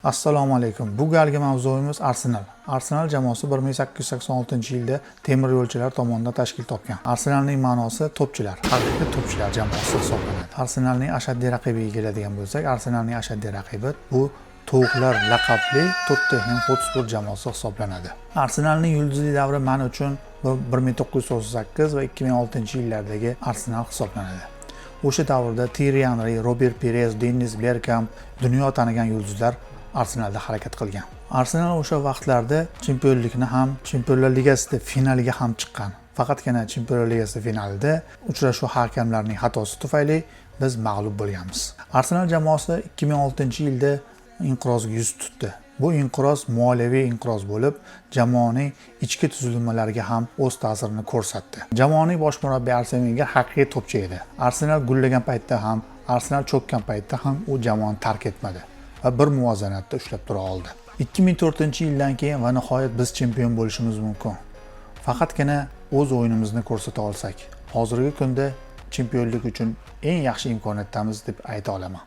Assalomu alaykum. Bu galgi mavzuimiz Arsenal. Arsenal jamoasi 1886-yilda temir yo'lchilar tomonidan tashkil topgan. Arsenalning ma'nosi to'pchilar, haqiqiy to'pchilar jamoasi hisoblanadi. Arsenalning ashaddiy raqibiga keladigan bo'lsak, Arsenalning ashaddiy raqibi bu tovuqlar laqabli Tottenham Hotspur jamoasi hisoblanadi. Arsenalning yulduzli davri men uchun bu 1998 va 2006-yillardagi Arsenal hisoblanadi. O'sha davrda Thierry Henry, Robert Pires, Dennis Bergkamp dunyo tanigan yulduzlar Arsenalda harakat qilgan. Arsenal o'sha vaqtlarda chempionlikni ham, Chempionlar Ligasida finaliga ham chiqqan. Faqatgina Chempionlar Ligasi finalida uchrashuv hakamlarining xatosi tufayli biz mag'lub bo'lganmiz. Arsenal jamoasi 2006-yilda inqirozga yuz tutdi. Bu inqiroz moliyaviy inqiroz bo'lib, jamoaning ichki tuzilmalariga ham o'z ta'sirini ko'rsatdi. Jamoaning bosh murabbiyi Arsen Wenger haqiqiy to'pchi edi. Arsenal gullagan paytda ham, Arsenal cho'kkan paytda ham u jamoani tark etmadi va bir muvozanatda ushlab tura oldi. 2004-yildan keyin va nihoyat biz chempion bo'lishimiz mumkin. Faqatgina o'z o'yinimizni ko'rsata olsak. Hozirgi kunda chempionlik uchun eng yaxshi imkoniyatdamiz deb ayta olaman.